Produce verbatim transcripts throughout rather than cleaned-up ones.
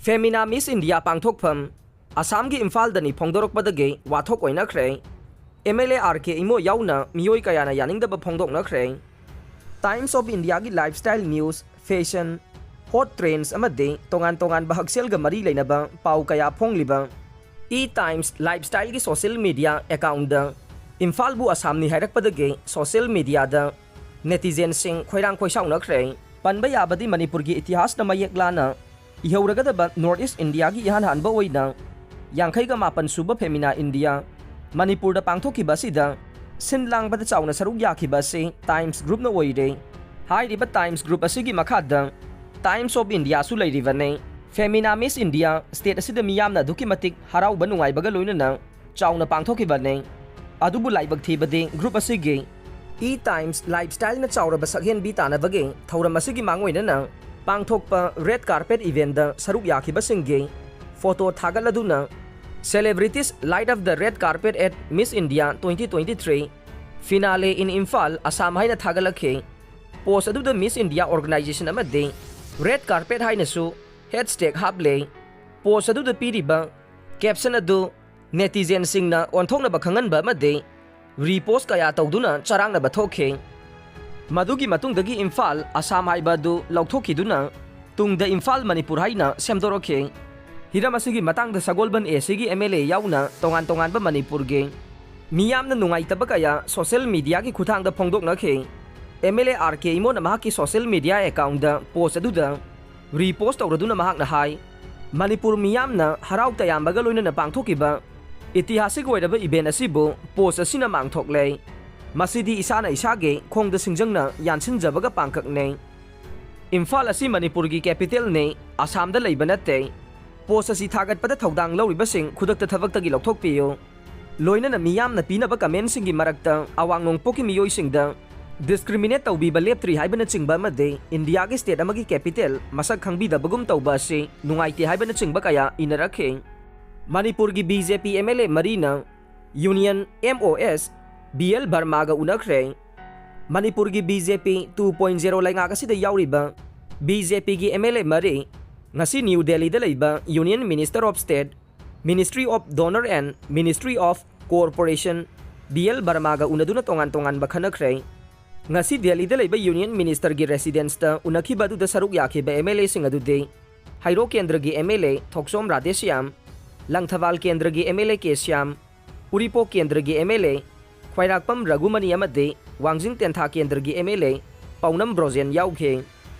Femina Miss India ꯄꯥꯡꯊꯣꯛꯐꯝ ꯑꯁꯥꯝꯒꯤ ꯏꯝꯐꯥꯜꯗꯅꯤ ꯐꯣꯡꯗꯣꯔꯛꯄꯗꯒꯤ ꯋꯥꯊꯣꯛ ꯑꯣꯏꯅꯈ꯭ꯔꯦ꯫ M L A R ꯀꯦ ꯏꯃꯣ ꯌꯥꯎꯅ ꯃꯤꯑꯣꯏ ꯀꯌꯥꯅ ꯌꯥꯅꯤꯡꯗꯕ ꯐꯣꯡꯗꯣꯛꯅꯈ꯭ꯔꯦ꯫ Times of Indiaꯒꯤ lifestyle news, fashion, hot trends ꯑꯃꯗꯤ ꯇꯣꯉꯥꯟ ꯇꯣꯉꯥꯟꯕ ꯍꯛꯁꯦꯜꯒ ꯃꯔꯤ ꯂꯩꯅꯕ ꯄꯥꯎ ꯀꯌꯥ ꯐꯣꯡꯂꯤꯕ E Times Lifestyleꯒꯤ social media accountꯗ ꯏꯝꯐꯥꯜꯕꯨ ꯑꯁꯥꯝꯅꯤ ꯍꯥꯏꯔꯛꯄꯗꯒꯤ social mediaꯗ netizensꯁꯤꯡ ꯈꯣꯏꯔꯥꯡ ꯈꯣꯏꯁꯥꯎꯅꯈ꯭ꯔꯦ꯫ ꯄꯟꯕ ꯌꯥꯕꯗꯤ ꯃꯅꯤꯄꯨꯔꯒꯤ ꯏꯇꯤꯍꯥꯁꯅ ꯃꯌꯦꯛ ꯂꯥꯅ ꯏꯍꯧꯔꯒꯗꯕ North East Indiaꯒꯤ ꯏꯍꯥꯟ ꯍꯥꯟꯕ ꯑꯣꯏꯅ ꯌꯥꯡꯈꯩꯒ ꯃꯥꯄꯟ ꯁꯨꯕ Femina India ꯃꯅꯤꯄꯨꯔꯗ ꯄꯥꯡꯊꯣꯛꯈꯤꯕ ꯑꯁꯤꯗ ꯁꯤꯟ ꯂꯥꯡꯕꯗ ꯆꯥꯎꯅ ꯁꯔꯨꯛ ꯌꯥꯈꯤꯕ ꯑꯁꯤ Times Groupꯅ ꯑꯣꯏꯔꯦ꯫ ꯍꯥꯏꯔꯤꯕ Times Group ꯑꯁꯤꯒꯤ ꯃꯈꯥꯗ Times of Indiaꯁꯨ ꯂꯩꯔꯤꯕꯅꯤ꯫ Femina Miss India state ꯑꯁꯤꯗ ꯃꯤꯌꯥꯝꯅ ꯑꯗꯨꯛꯀꯤ ꯃꯇꯤꯛ ꯍꯔꯥꯎꯕ ꯅꯨꯡꯉꯥꯏꯕꯒ ꯂꯣꯏꯅꯅ ꯆꯥꯎꯅ ꯄꯥꯡꯊꯣꯛꯈꯤꯕꯅꯤ꯫ ꯑꯗꯨꯕꯨ ꯂꯥꯏꯕꯛ ꯊꯤꯕꯗꯤ group ꯑꯁꯤꯒꯤ E Times Lifestyleꯅ ꯆꯥꯎꯔꯕ ꯁꯛꯍꯦꯟꯕꯤ ꯇꯥꯟꯅꯕꯒꯤ ꯊꯧꯔꯝ ꯑꯁꯤꯒꯤ ꯃꯥꯡꯑꯣꯏꯅꯅ ꯄꯥꯡꯊꯣꯛꯄ red carpet eventꯗ ꯁꯔꯨꯛ ꯌꯥꯈꯤꯕꯁꯤꯡꯒꯤ photo ꯊꯥꯒꯠꯂꯗꯨꯅ Celebrities light up the red carpet at Miss India twenty twenty-three finale in Imphal, Assam ꯍꯥꯏꯅ ꯊꯥꯒꯠꯂꯛꯈꯤ꯫ Post ꯑꯗꯨꯗ Miss India Organization ꯑꯃꯗꯤ red carpet ꯍꯥꯏꯅꯁꯨ hashtag ꯍꯥꯞꯂꯦ꯫ Post ꯑꯗꯨꯗ ꯄꯤꯔꯤꯕ caption ꯑꯗꯨ netizensꯁꯤꯡꯅ ꯑꯣꯟꯊꯣꯛꯅꯕ ꯈꯪꯍꯟꯕ ꯑꯃꯗꯤ repost ꯀꯌꯥ ꯇꯧꯗꯨꯅ ꯆꯔꯥꯡꯅꯕ ꯊꯣꯛꯈꯤ꯫ ꯃꯗꯨꯒꯤ ꯃꯇꯨꯡꯗꯒꯤ ꯏꯝꯐꯥꯜ, ꯑꯁꯥꯝ ꯍꯥꯏꯕ ꯑꯗꯨ ꯂꯧꯊꯣꯛꯈꯤꯗꯨꯅ ꯇꯨꯡꯗ ꯏꯝꯐꯥꯜ, ꯃꯅꯤꯄꯨꯔ ꯍꯥꯏꯅ ꯁꯦꯝꯗꯣꯔꯛꯈꯤ꯫ ꯍꯤꯔꯝ ꯑꯁꯤꯒꯤ ꯃꯇꯥꯡꯗ ꯁꯒꯣꯜꯕꯟ A Cꯒꯤ M L A ꯌꯥꯎꯅ ꯇꯣꯉꯥꯟ ꯇꯣꯉꯥꯟꯕ ꯃꯅꯤꯄꯨꯔꯒꯤ ꯃꯤꯌꯥꯝꯅ ꯅꯨꯡꯉꯥꯏꯇꯕ ꯀꯌꯥ social mediaꯒꯤ ꯈꯨꯠꯊꯥꯡꯗ ꯐꯣꯡꯗꯣꯛꯅꯈꯤ꯫ M L A R K ꯏꯃꯣꯅ ꯃꯍꯥꯛꯀꯤ social media accountꯗ post ꯑꯗꯨꯗ repost ꯇꯧꯔꯗꯨꯅ ꯃꯍꯥꯛꯅ ꯍꯥꯏ, ꯃꯅꯤꯄꯨꯔ ꯃꯤꯌꯥꯝꯅ ꯍꯔꯥꯎ ꯇꯌꯥꯝꯕꯒ ꯂꯣꯏꯅꯅ ꯄꯥꯡꯊꯣꯛꯈꯤꯕ ꯏꯇꯤꯍꯥꯁꯤꯛ ꯑꯣꯏꯔꯕ event ꯑꯁꯤꯕꯨ post ꯑꯁꯤꯅ ꯃꯥꯡꯊꯣꯛꯂꯦ꯫ ꯃꯁꯤꯗꯤ ꯏꯁꯥꯅ ꯏꯁꯥꯒꯤ ꯈꯣꯡꯗ ꯁꯤꯡꯖꯪꯅ ꯌꯥꯟꯁꯤꯟꯖꯕꯒ ꯄꯥꯡꯀꯛꯅꯩ꯫ ꯏꯝꯐꯥꯜ ꯑꯁꯤ ꯃꯅꯤꯄꯨꯔꯒꯤ capitalꯅꯤ, ꯑꯁꯥꯝꯗ ꯂꯩꯕ ꯅꯠꯇꯦ꯫ Post ꯑꯁꯤ ꯊꯥꯒꯠꯄꯗ ꯊꯧꯗꯥꯡ ꯂꯧꯔꯤꯕꯁꯤꯡ ꯈꯨꯗꯛꯇ ꯊꯕꯛꯇꯒꯤ ꯂꯧꯊꯣꯛꯄꯤꯌꯨ꯫ ꯂꯣꯏꯅꯅ ꯃꯤꯌꯥꯝꯅ ꯄꯤꯅꯕ commentꯁꯤꯡꯒꯤ ꯃꯔꯛꯇ ꯑꯋꯥꯡ ꯅꯣꯡꯄꯣꯛꯀꯤ ꯃꯤꯑꯣꯏꯁꯤꯡꯗ discriminate ꯇꯧꯕꯤꯕ ꯂꯦꯞꯇ꯭ꯔꯤ ꯍꯥꯏꯕꯅꯆꯤꯡꯕ ꯑꯃꯗꯤ ꯏꯟꯗꯤꯌꯥꯒꯤ state ꯑꯃꯒꯤ capital ꯃꯁꯛ ꯈꯪꯕꯤꯗꯕꯒꯨꯝ ꯇꯧꯕ ꯑꯁꯤ ꯅꯨꯡꯉꯥꯏꯇꯦ ꯍꯥꯏꯕꯅꯆꯤꯡꯕ ꯀꯌꯥ ꯏꯅꯔꯛꯈꯤ꯫ ꯃꯅꯤꯄꯨꯔꯒꯤ B J P M L A ꯃꯔꯤꯅ Union M O S B L Vermaꯒ ꯎꯅꯈ꯭ꯔꯦ꯫ ꯃꯅꯤꯄꯨꯔꯒꯤ B J P two point zero ꯂꯩꯉꯥꯛ ꯑꯁꯤꯗ ꯌꯥꯎꯔꯤꯕ B J Pꯒꯤ M L A ꯃꯔꯤ ꯉꯁꯤ ꯅ꯭ꯌꯨ ꯗꯦꯜꯂꯤꯗ ꯂꯩꯕ Union Minister of State, Ministry of Donor and Ministry of Corporation, B L ꯕꯔꯃꯥꯒ ꯎꯅꯗꯨꯅ ꯇꯣꯉꯥꯟ ꯇꯣꯉꯥꯟꯕ ꯈꯟꯅꯈ꯭ꯔꯦ꯫ ꯉꯁꯤ ꯗꯦꯜꯂꯤꯗ ꯂꯩꯕ ꯌꯨꯅꯤꯌꯟ ꯃꯤꯅꯤꯁꯇꯔꯒꯤ ꯔꯦꯁꯤꯗꯦꯟꯁꯇ ꯎꯅꯈꯤꯕ ꯑꯗꯨꯗ ꯁꯔꯨꯛ ꯌꯥꯈꯤꯕ ꯑꯦꯝ ꯑꯦꯜ ꯑꯦꯁꯤꯡ ꯑꯗꯨꯗꯤ ꯍꯩꯔꯣꯛ ꯀꯦꯟꯗ꯭ꯔꯒꯤ M L A Thokchom Radheshyam, Langthabal ꯀꯦꯟꯗ꯭ꯔꯒꯤ M L A K Shyam, Uripok ꯀꯦꯟꯗ꯭ꯔꯒꯤ ꯑꯦꯝ ꯑꯦꯜ ꯑꯦ ꯈ꯭ꯋꯥꯏꯔꯥꯛꯄꯝ ꯔꯘꯨꯃꯅꯤ ꯑꯃꯗꯤ ꯋꯥꯡꯖꯤꯡ ꯇꯦꯟꯊꯥ ꯀꯦꯟꯗ꯭ꯔꯒꯤ ꯑꯦꯝ ꯑꯦꯜ ꯑꯦ ꯄꯥꯎꯅꯝ ꯕ꯭ꯔꯣꯖꯦꯟ ꯌꯥꯎꯈꯤ꯫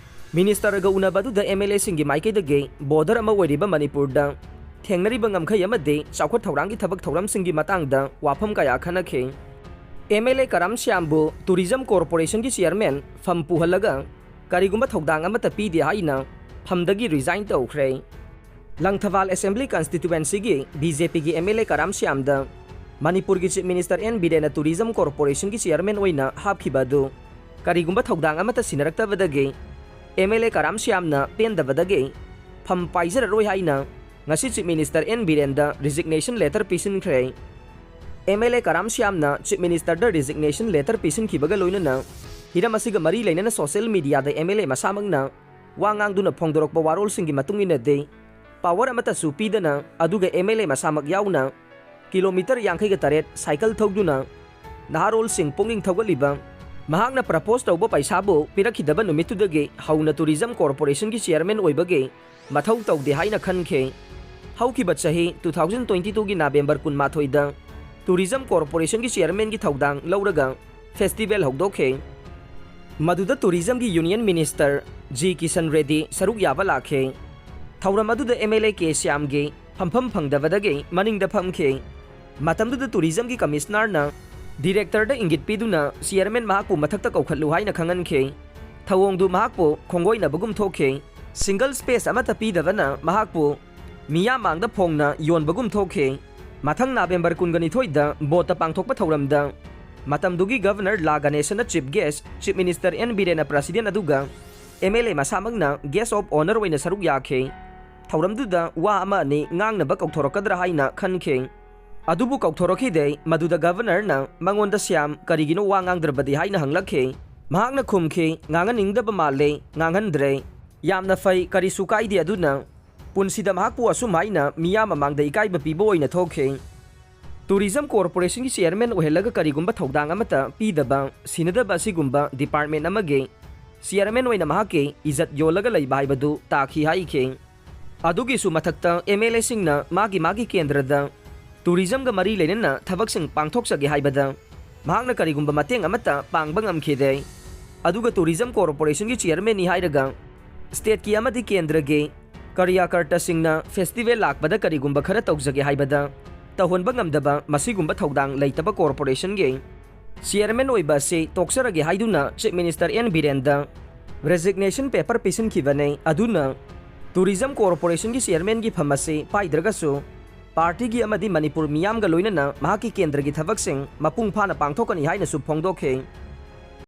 ꯃꯤꯅꯤꯁꯇꯔꯒ ꯎꯅꯕ ꯑꯗꯨꯗ ꯑꯦꯝ ꯑꯦꯜ ꯑꯦꯁꯤꯡꯒꯤ ꯃꯥꯏꯀꯩꯗꯒꯤ ꯕꯣꯔꯗꯔ ꯑꯃ ꯑꯣꯏꯔꯤꯕ ꯃꯅꯤꯄꯨꯔꯗ ꯊꯦꯡꯅꯔꯤꯕ ꯉꯝꯈꯩ ꯑꯃꯗꯤ ꯆꯥꯎꯈꯠ ꯊꯧꯔꯥꯡꯒꯤ ꯊꯕꯛ ꯊꯧꯔꯝꯁꯤꯡꯒꯤ ꯃꯇꯥꯡꯗ ꯋꯥꯐꯝ ꯀꯌꯥ ꯈꯟꯅꯈꯤ꯫ ꯑꯦꯝ ꯑꯦꯜ ꯑꯦ ꯀꯔꯥꯝ ꯁ꯭ꯌꯥꯝꯕꯨ ꯇꯨꯔꯤꯖꯝ ꯀꯣꯔꯄꯣꯔꯦꯁꯟꯒꯤ ꯆꯤꯌꯔꯃꯦꯟ ꯐꯝ ꯄꯨꯍꯜꯂꯒ ꯀꯔꯤꯒꯨꯝꯕ ꯊꯧꯗꯥꯡ ꯑꯃꯠꯇ ꯄꯤꯗꯦ ꯍꯥꯏꯅ ꯐꯝꯗꯒꯤ ꯔꯤꯖꯥꯏꯟ ꯇꯧꯈ꯭ꯔꯦ꯫ ꯂꯪꯊꯕꯥꯜ ꯑꯦꯁꯦꯝꯕ꯭ꯂꯤ ꯀꯟꯁꯇꯤꯇ꯭ꯋꯨꯑꯦꯟꯁꯤꯒꯤ ꯕꯤ ꯖꯦ ꯄꯤꯒꯤ ꯑꯦꯝ ꯑꯦꯜ ꯑꯦ ꯀꯔꯥꯝ ꯁ꯭ꯌꯥꯝꯗ ꯃꯅꯤꯄꯨꯔꯒꯤ ꯆꯤꯐ ꯃꯤꯅꯤꯁꯇꯔ ꯑꯦꯟ ꯕꯤꯔꯦꯟꯅ ꯇꯨꯔꯤꯖꯝ ꯀꯣꯔꯄꯣꯔꯦꯁꯟꯒꯤ ꯆꯤꯌꯔꯃꯦꯟ ꯑꯣꯏꯅ ꯍꯥꯞꯈꯤꯕ ꯑꯗꯨ ꯀꯔꯤꯒꯨꯝꯕ ꯊꯧꯗꯥꯡ ꯑꯃꯠꯇ ꯁꯤꯟꯅꯔꯛꯇꯕꯗꯒꯤ ꯑꯦꯝ ꯑꯦꯜ ꯑꯦ ꯀꯔꯥꯝ ꯁ꯭ꯌꯥꯝꯅ ꯄꯦꯟꯗꯕꯗꯒꯤ ꯐꯝ ꯄꯥꯏꯖꯔꯔꯣꯏ ꯍꯥꯏꯅ ꯉꯁꯤ ꯆꯤꯐ ꯃꯤꯅꯤꯁꯇꯔ ꯑꯦꯟ ꯕꯤꯔꯦꯟꯗ ꯔꯤꯖꯤꯒꯅꯦꯁꯟ ꯂꯦꯇꯔ ꯄꯤꯁꯤꯟꯈ꯭ꯔꯦ꯫ ꯑꯦꯝ ꯑꯦꯜ ꯑꯦ ꯀꯔꯥꯝ ꯁ꯭ꯌꯥꯝꯅ ꯆꯤꯐ ꯃꯤꯅꯤꯁꯇꯔꯗ ꯔꯤꯖꯤꯒꯅꯦꯁꯟ ꯂꯦꯇꯔ ꯄꯤꯁꯤꯟꯈꯤꯕꯒ ꯂꯣꯏꯅꯅ ꯍꯤꯔꯝ ꯑꯁꯤꯒ ꯃꯔꯤ ꯂꯩꯅꯅ ꯁꯣꯁꯤꯌꯦꯜ ꯃꯤꯗꯤꯌꯥꯗ ꯑꯦꯝ ꯑꯦꯜ ꯑꯦ ꯃꯁꯥꯃꯛꯅ ꯋꯥ ꯉꯥꯡꯗꯨꯅ ꯐꯣꯡꯗꯣꯔꯛꯄ ꯋꯥꯔꯣꯜꯁꯤꯡꯒꯤ ꯃꯇꯨꯡ ꯏꯟꯅꯗꯤ ꯄꯥꯋꯔ ꯑꯃꯠꯇꯁꯨ ꯄꯤꯗꯅ ꯑꯗꯨꯒ ꯑꯦꯝ ꯑꯦꯜ ꯑꯦ ꯃꯁꯥꯃꯛ ꯌꯥꯎꯅ ꯀꯤꯂꯣꯃꯤꯇꯔ ꯌꯥꯡꯈꯩꯒ ꯇꯔꯦꯠ ꯁꯥꯏꯀꯜ ꯊꯧꯗꯨꯅ ꯅꯍꯥꯔꯣꯜꯁꯤꯡ ꯄꯨꯛꯅꯤꯡ ꯊꯧꯒꯠꯂꯤꯕ, ꯃꯍꯥꯛꯅ ꯄ꯭ꯔꯄꯣꯖ ꯇꯧꯕ ꯄꯩꯁꯥꯕꯨ ꯄꯤꯔꯛꯈꯤꯗꯕ ꯅꯨꯃꯤꯠꯇꯨꯗꯒꯤ ꯍꯧꯅ ꯇꯨꯔꯤꯖꯝ ꯀꯣꯔꯄꯣꯔꯦꯁꯟꯒꯤ ꯆꯤꯌꯔꯃꯦꯟ ꯑꯣꯏꯕꯒꯤ ꯃꯊꯧ ꯇꯧꯗꯦ ꯍꯥꯏꯅ ꯈꯟꯈꯤ꯫ ꯍꯧꯈꯤꯕ ꯆꯍꯤ two thousand twenty twoꯒꯤ ꯅꯕꯦꯝꯕꯔ ꯀꯨꯟꯃꯥꯊꯣꯏꯗ ꯇꯨꯔꯤꯖꯝ ꯀꯣꯔꯄꯣꯔꯦꯁꯟꯒꯤ ꯆꯤꯌꯔꯃꯦꯟꯒꯤ ꯊꯧꯗꯥꯡ ꯂꯧꯔꯒ ꯐꯦꯁꯇꯤꯚꯦꯜ ꯍꯧꯗꯣꯛꯈꯤ꯫ ꯃꯗꯨꯗ ꯇꯨꯔꯤꯖꯝꯒꯤ union minister G Kishan Reddy ꯁꯔꯨꯛ ꯌꯥꯕ ꯂꯥꯛꯈꯤ꯫ ꯊꯧꯔꯝ ꯑꯗꯨꯗ ꯑꯦꯝ ꯑꯦꯜ ꯑꯦ ꯀꯦ ꯁ꯭ꯌꯥꯝꯒꯤ ꯐꯝꯐꯝ ꯐꯪꯗꯕꯗꯒꯤ ꯃꯅꯤꯡꯗ ꯐꯝꯈꯤ꯫ ꯃꯇꯝꯗꯨꯗ ꯇꯨꯔꯤꯖꯝꯒꯤ ꯀꯃꯤꯁꯅꯔꯅ ꯗꯤꯔꯦꯛꯇꯔꯗ ꯏꯪꯒꯤꯠ ꯄꯤꯗꯨꯅ ꯆꯤꯌꯔꯃꯦꯟ ꯃꯍꯥꯛꯄꯨ ꯃꯊꯛꯇ ꯀꯧꯈꯠꯂꯨ ꯍꯥꯏꯅ ꯈꯪꯍꯟꯈꯤ꯫ ꯊꯧꯑꯣꯡꯗꯨ ꯃꯍꯥꯛꯄꯨ ꯈꯣꯡꯒꯣꯏꯅꯕꯒꯨꯝ ꯊꯣꯛꯈꯤ꯫ ꯁꯤꯡꯒꯜ ꯁ꯭ꯄꯦꯁ ꯑꯃꯠꯇ ꯄꯤꯗꯕꯅ ꯃꯍꯥꯛꯄꯨ ꯃꯤꯌꯥꯝ ꯃꯥꯡꯗ ꯐꯣꯡꯅ ꯌꯣꯟꯕꯒꯨꯝ ꯊꯣꯛꯈꯤ꯫ ꯃꯊꯪ ꯅꯕꯦꯝꯕꯔ ꯀꯨꯟꯒ ꯅꯤꯊꯣꯏꯗ ꯕꯣꯠꯇ ꯄꯥꯡꯊꯣꯛꯄ ꯊꯧꯔꯝꯗ ꯃꯇꯝꯗꯨꯒꯤ ꯒꯚꯔꯅꯔ ꯂꯥ ꯒꯅꯦꯁꯟꯅ chief guest, chief minister N ꯕꯤꯔꯦꯟꯅ ꯄ꯭ꯔꯁꯤꯗꯦꯟ ꯑꯗꯨꯒ ꯑꯦꯝ ꯑꯦꯜ ꯑꯦ ꯃꯁꯥꯃꯛꯅ ꯒꯦꯁ ꯑꯣꯐ ꯑꯣꯅꯔ ꯑꯣꯏꯅ ꯁꯔꯨꯛ ꯌꯥꯈꯤ꯫ ꯊꯧꯔꯝꯗꯨꯗ ꯋꯥ ꯑꯃ ꯑꯅꯤ ꯉꯥꯡꯅꯕ ꯀꯧꯊꯣꯔꯛꯀꯗ꯭ꯔꯥ ꯍꯥꯏꯅ ꯈꯟꯈꯤ꯫ ꯑꯗꯨꯕꯨ ꯀꯧꯊꯣꯔꯛꯈꯤꯗꯦ꯫ ꯃꯗꯨꯗ ꯒꯚꯔꯅꯔꯅ ꯃꯉꯣꯟꯗ ꯁ꯭ꯌꯥꯝ ꯀꯔꯤꯒꯤꯅꯣ ꯋꯥ ꯉꯥꯡꯗ꯭ꯔꯕꯗꯤ ꯍꯥꯏꯅ ꯍꯪꯂꯛꯈꯤ꯫ ꯃꯍꯥꯛꯅ ꯈꯨꯝꯈꯤ, "ꯉꯥꯡꯍꯟꯅꯤꯡꯗꯕ ꯃꯥꯜꯂꯦ, ꯉꯥꯡꯍꯟꯗ꯭ꯔꯦ꯫ ꯌꯥꯝꯅ ꯐꯩ, ꯀꯔꯤꯁꯨ ꯀꯥꯏꯗꯦ꯫ ꯑꯗꯨꯅ ꯄꯨꯟꯁꯤꯗ ꯃꯍꯥꯛꯄꯨ ꯑꯁꯨꯝ ꯍꯥꯏꯅ ꯃꯤꯌꯥꯝ ꯃꯃꯥꯡꯗ ꯏꯀꯥꯏꯕ ꯄꯤꯕ ꯑꯣꯏꯅ ꯊꯣꯛꯈꯤ꯫ Tourism Corporationꯒꯤ chairman ꯑꯣꯏꯍꯜꯂꯒ ꯀꯔꯤꯒꯨꯝꯕ ꯊꯧꯗꯥꯡ ꯑꯃꯠꯇ ꯄꯤꯗꯕ, ꯁꯤꯟꯅꯗꯕ ꯑꯁꯤꯒꯨꯝꯕ department ꯑꯃꯒꯤ chairman ꯑꯣꯏꯅ ꯃꯍꯥꯛꯀꯤ ꯏꯖꯠ ꯌꯣꯜꯂꯒ ꯂꯩꯕ ꯍꯥꯏꯕꯗꯨ ꯇꯥꯈꯤ ꯍꯥꯏꯈꯤ꯫ ꯑꯗꯨꯒꯤꯁꯨ ꯃꯊꯛꯇ MLAꯁꯤꯡꯅ ꯃꯥꯒꯤ ꯃꯥꯒꯤ ꯀꯦꯟꯗ꯭ꯔꯗ tourismꯒ ꯃꯔꯤ ꯂꯩꯅꯅ ꯊꯕꯛꯁꯤꯡ ꯄꯥꯡꯊꯣꯛꯆꯒꯦ ꯍꯥꯏꯕꯗ ꯃꯍꯥꯛꯅ ꯀꯔꯤꯒꯨꯝꯕ ꯃꯇꯦꯡ ꯑꯃꯠꯇ ꯄꯥꯡꯕ ꯉꯝꯈꯤꯗꯦ꯫ ꯑꯗꯨꯒ Tourism Corporationꯒꯤ chairmanꯅꯤ ꯍꯥꯏꯔꯒ stateꯀꯤ ꯑꯃꯗꯤ ꯀꯦꯟꯗ꯭ꯔꯒꯤ ꯀꯥꯔꯌꯀꯔꯇꯥꯁꯤꯡꯅ festival ꯂꯥꯛꯄꯗ ꯀꯔꯤꯒꯨꯝꯕ ꯈꯔ ꯇꯧꯖꯒꯦ ꯍꯥꯏꯕꯗ ꯇꯧꯍꯟꯕ ꯉꯝꯗꯕ ꯃꯁꯤꯒꯨꯝꯕ ꯊꯧꯗꯥꯡ ꯂꯩꯇꯕ corporationꯒꯤ chairman ꯑꯣꯏꯕ ꯑꯁꯤ ꯇꯣꯛꯆꯔꯒꯦ ꯍꯥꯏꯗꯨꯅ Chief Minister N ꯕꯤꯔꯦꯟꯗ resignation paper ꯄꯤꯁꯤꯟꯈꯤꯕꯅꯤ꯫ ꯑꯗꯨꯅ Tourism Corporationꯒꯤ chairmanꯒꯤ ꯐꯝ ꯑꯁꯤ ꯄꯥꯏꯗ꯭ꯔꯒꯁꯨ partyꯒꯤ ꯑꯃꯗꯤ ꯃꯅꯤꯄꯨꯔ ꯃꯤꯌꯥꯝꯒ ꯂꯣꯏꯅꯅ ꯃꯍꯥꯛꯀꯤ ꯀꯦꯟꯗ꯭ꯔꯒꯤ ꯊꯕꯛꯁꯤꯡ ꯃꯄꯨꯡ ꯐꯥꯅ ꯄꯥꯡꯊꯣꯛꯀꯅꯤ ꯍꯥꯏꯅꯁꯨ ꯐꯣꯡꯗꯣꯛꯈꯤ꯫